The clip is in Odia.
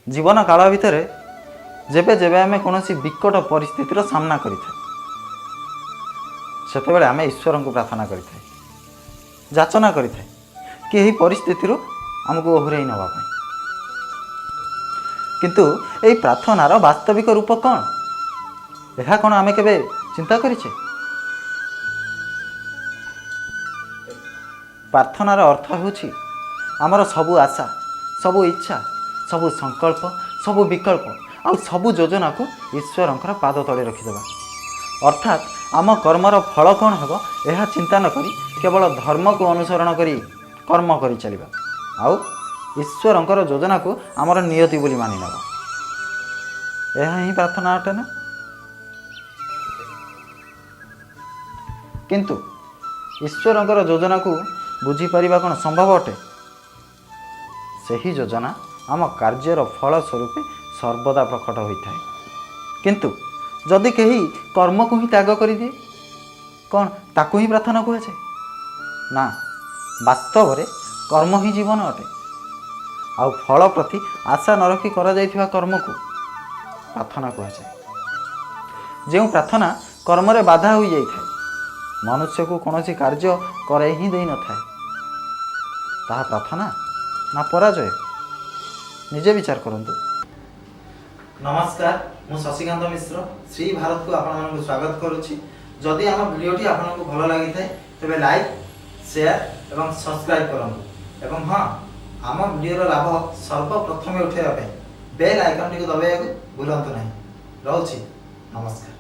ଜୀବନ କାଳ ଭିତରେ ଯେବେ ଯେବେ ଆମେ କୌଣସି ବିକଟ ପରିସ୍ଥିତିର ସାମ୍ନା କରିଥାଉ, ସେତେବେଳେ ଆମେ ଈଶ୍ୱରଙ୍କୁ ପ୍ରାର୍ଥନା କରିଥାଏ, ଯାଚନା କରିଥାଏ କି ଏହି ପରିସ୍ଥିତିରୁ ଆମକୁ ଓହରେଇ ନେବା ପାଇଁ। କିନ୍ତୁ ଏହି ପ୍ରାର୍ଥନାର ବାସ୍ତବିକ ରୂପ କ'ଣ, ଏହା କ'ଣ ଆମେ କେବେ ଚିନ୍ତା କରିଛେ? ପ୍ରାର୍ଥନାର ଅର୍ଥ ହେଉଛି ଆମର ସବୁ ଆଶା, ସବୁ ଇଚ୍ଛା, ସବୁ ସଂକଳ୍ପ, ସବୁ ବିକଳ୍ପ ଆଉ ସବୁ ଯୋଜନାକୁ ଈଶ୍ୱରଙ୍କର ପାଦ ତଳେ ରଖିଦେବା। ଅର୍ଥାତ୍ ଆମ କର୍ମର ଫଳ କ'ଣ ହେବ ଏହା ଚିନ୍ତା ନ କରି କେବଳ ଧର୍ମକୁ ଅନୁସରଣ କରି କର୍ମ କରି ଚାଲିବା ଆଉ ଈଶ୍ୱରଙ୍କର ଯୋଜନାକୁ ଆମର ନିୟତି ବୋଲି ମାନି ନେବା, ଏହା ହିଁ ପ୍ରାର୍ଥନା ଅଟେ ନା? କିନ୍ତୁ ଈଶ୍ୱରଙ୍କର ଯୋଜନାକୁ ବୁଝିପାରିବା କ'ଣ ସମ୍ଭବ ଅଟେ? ସେହି ଯୋଜନା ଆମ କାର୍ଯ୍ୟର ଫଳ ସ୍ୱରୂପେ ସର୍ବଦା ପ୍ରକଟ ହୋଇଥାଏ। କିନ୍ତୁ ଯଦି କେହି କର୍ମକୁ ହିଁ ତ୍ୟାଗ କରିଦିଏ, କ'ଣ ତାକୁ ହିଁ ପ୍ରାର୍ଥନା କୁହାଯାଏ? ନା, ବାସ୍ତବରେ କର୍ମ ହିଁ ଜୀବନ ଅଟେ। ଆଉ ଫଳ ପ୍ରତି ଆଶା ନ ରଖି କରାଯାଇଥିବା କର୍ମକୁ ପ୍ରାର୍ଥନା କୁହାଯାଏ। ଯେଉଁ ପ୍ରାର୍ଥନା କର୍ମରେ ବାଧା ହୋଇଯାଇଥାଏ, ମନୁଷ୍ୟକୁ କୌଣସି କାର୍ଯ୍ୟ କରାଇ ହିଁ ଦେଇନଥାଏ, ତାହା ପ୍ରାର୍ଥନା ନା ପରାଜୟ? ନିଜେ ବିଚାର କରନ୍ତୁ। ନମସ୍କାର, ମୁଁ ଶଶିକାନ୍ତ ମିଶ୍ର, ଶ୍ରୀ ଭାରତକୁ ଆପଣମାନଙ୍କୁ ସ୍ୱାଗତ କରୁଛି। ଯଦି ଆମ ଭିଡ଼ିଓଟି ଆପଣଙ୍କୁ ଭଲ ଲାଗିଥାଏ, ତେବେ ଲାଇକ୍, ସେୟାର ଏବଂ ସବସ୍କ୍ରାଇବ୍ କରନ୍ତୁ ଏବଂ ହଁ, ଆମ ଭିଡ଼ିଓର ଲାଭ ସର୍ବପ୍ରଥମେ ଉଠାଇବା ପାଇଁ ବେଲ୍ ଆଇକନ୍ଟିକୁ ଦବାଇବାକୁ ଭୁଲନ୍ତୁ ନାହିଁ। ରହୁଛି, ନମସ୍କାର।